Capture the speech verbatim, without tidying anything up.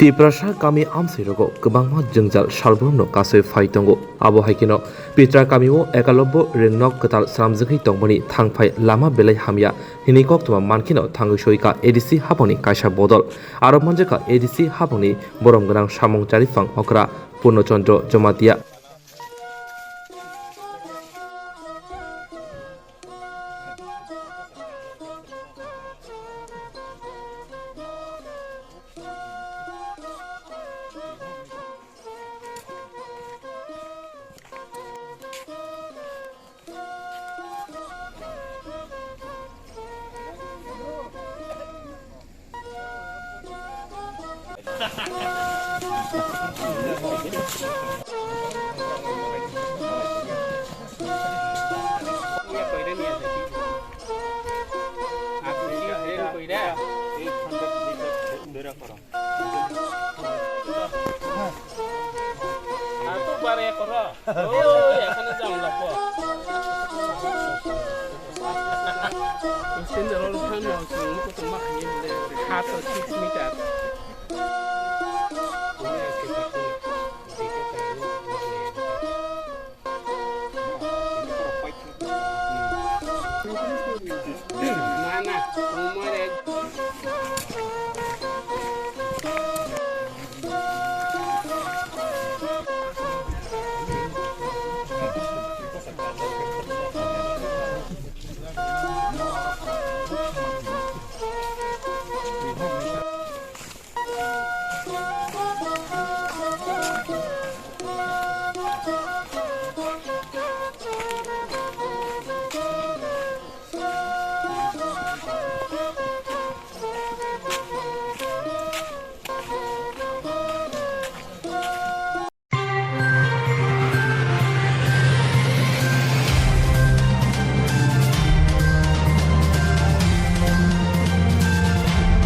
Tiprasa kami amsairogo kwbangma jwngjal salbrumno kasui phai tongo. Abo hai kheno Pitra kamio Ekalobbo ringnok kwtal swnamjagwi tongmani thangphai lama belai hamya hwnwi koktwma mankheno thangwi soika A D C haphangni kaisa bodol. Aro manjakha A D C haphangni borom gwnang samung chariphang okra Purno Chandra Jamatia. Aku bare koro. Oh, ya kan jam lapo. Sendal orang kan mau sini, aku tuh mak ini beli. Half or six meter.